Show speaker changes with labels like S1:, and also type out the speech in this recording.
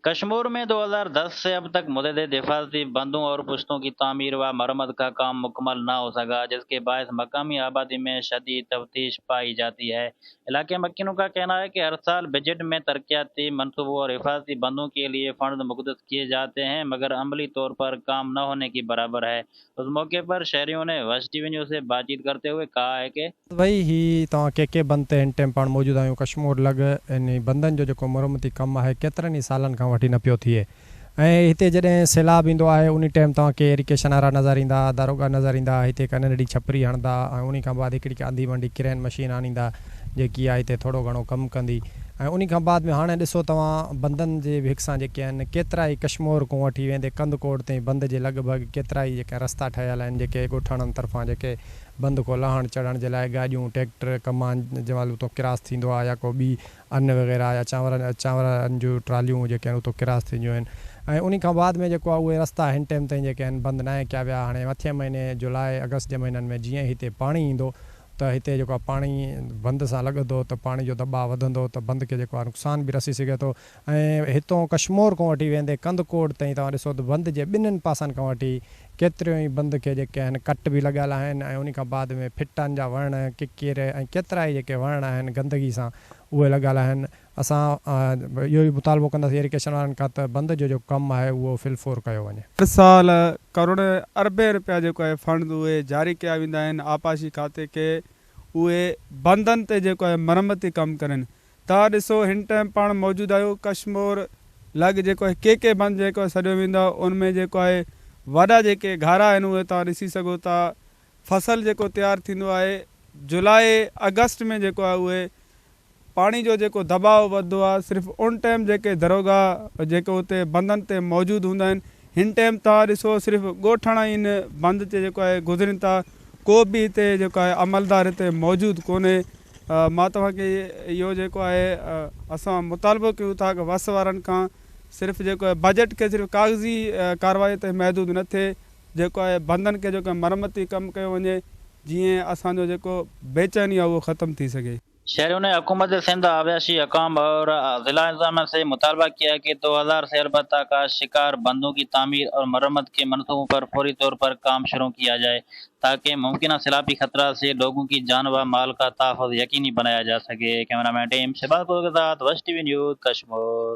S1: कश्मीर में 2010 से अब तक मुतअद्दिद हिफाजती बंदों और पुश्तों की तामीर व मरम्मत का काम मुकम्मल न हो सका, जिसके बायस मकामी आबादी में शदीद तफ्तीश पाई जाती है। इलाके मकीनों का कहना है कि हर साल बजट में तरक्याती मनसूबों और हिफाजती बंदों के लिए फंड मुख्तस किए जाते हैं, मगर अमली तौर पर काम न होने की बराबर है। उस मौके पर शहरियों ने वश टीवी न्यूज़ से बातचीत करते हुए कहा है कि
S2: भई ही तव्हां के के बंद ते हिन टाइम पाण मौजूदु आहियूं। कश्मोर लॻ इन बंदनि जो जेको मरम्मती कमु आहे केतिरनि ई सालनि खां वठी न पियो थिए ऐं हिते जॾहिं सैलाब ईंदो आहे उन टाइम तव्हांखे इरिगेशन वारा नज़र ईंदा, दारोगा नज़र ईंदा, हिते हिकु नंढड़ी छपरी हणंदा ऐं उन खां बाद हिकिड़ी आंधी वंडी क्रेन मशीन आणींदा जेकी आहे हिते थोरो घणो कमु कंदी। ऐं उन खां बाद में हाणे ॾिसो तव्हां बंदनि जे बि हिक सां जेके आहिनि केतिरा ई कश्मोर खां वठी वेंदे कंदकोट ताईं बंद जे लॻभॻि केतिरा ई जेका रस्ता ठहियल आहिनि, जेके ॻोठाणनि तरफ़ां जेके बंद खां लहण चढ़ण जे लाइ गाॾियूं, ट्रैक्टर, कमान जंहिं उतां क्रॉस थींदो आहे या को ॿी अन वग़ैरह या चांवरनि जूं ट्रालियूं जेके आहिनि उतां क्रॉस थींदियूं आहिनि। ऐं उन खां बाद में जेको आहे उहे रस्ता हिन टाइम ताईं जेके आहिनि बंदि न आहिनि कया विया। हाणे मथे महीने जुलाई अगस्त जे महीननि में जीअं हिते पाणी ईंदो त हिते जेको आहे पाणी बंद सां लॻंदो त पाणी जो दॿाउ वधंदो त बंद खे जेको आहे नुक़सानु बि रसी सघे थो। ऐं हितां कश्मोर खां वठी वेंदे कंदकोट ताईं तव्हां ॾिसो त बंद जे ॿिन्हिनि पासनि खां वठी केतिरियूं ई बंद खे जेके आहिनि कट बि लॻियल आहिनि ऐं उन खां बाद में फिटनि जा वण, किकिर ऐं केतिरा ई जेके वण आहिनि गंदगी सां उहे लॻियल आहिनि। असां इहो ई मुतालबो कंदासीं इरिगेशन वारनि खां त बंद जो जेको कमु आहे उहो फिलफोर कयो वञे।
S3: हर साल करोड़ अरबे रुपया जेको आहे फंड उहे जारी कया वेंदा आहिनि आबपाशी खाते खे, उहे बंदनि ते जेको आहे मरम्मती कमु करनि। तव्हां ॾिसो हिन टाइम पाण मौजूदु आहियूं कश्मोर लॻ जेको आहे के के बंद जेको सॾियो वेंदो आहे, उन में जेको आहे वॾा जेके घारा आहिनि उहे तव्हां ॾिसी सघो था। फसल जेको तयारु थींदो आहे जुलाई अगस्त में जेको आहे उहे पाणी जो जेको दबाव वधंदो आहे, सिर्फ़ु उन टाइम जेके दरोगा जेके उते बंदनि ते मौजूदु हूंदा आहिनि। हिन टाइम तव्हां ॾिसो सिर्फ़ु ॻोठाणा इन बंद ते जेको आहे गुज़रनि था, को बि हिते जेको आहे अमलदार हिते मौजूदु कोन्हे। मां तव्हांखे इहो जेको आहे असां मुतालबो कयूं था कि वस वारनि खां सिर्फ़ु जेको आहे बजट खे सिर्फ़ु कागज़ी कार्रवाई ते महदूद न थिए, जेको आहे बंदनि खे जेको मरम्मती कमु कयो वञे जीअं असांजो जेको बेचैनी आहे उहो ख़तमु थी सघे।
S1: शहरियों ने हुकूमत सिंध, आबपाशी हुक्काम और ज़िला इंतज़ामिया से मुतालबा किया कि 2000 से अलबत्ता का शिकार बंदों की तामीर और मरम्मत के मनसूबों पर फौरी तौर पर काम शुरू किया जाए ताकि मुमकिन सैलाबी खतरा से लोगों की जान व माल का तहफ़्फ़ुज़ यकीनी बनाया जा सके। कैमरामैन टीम शहबाज के साथ वश टीवी न्यूज़, कश्मीर।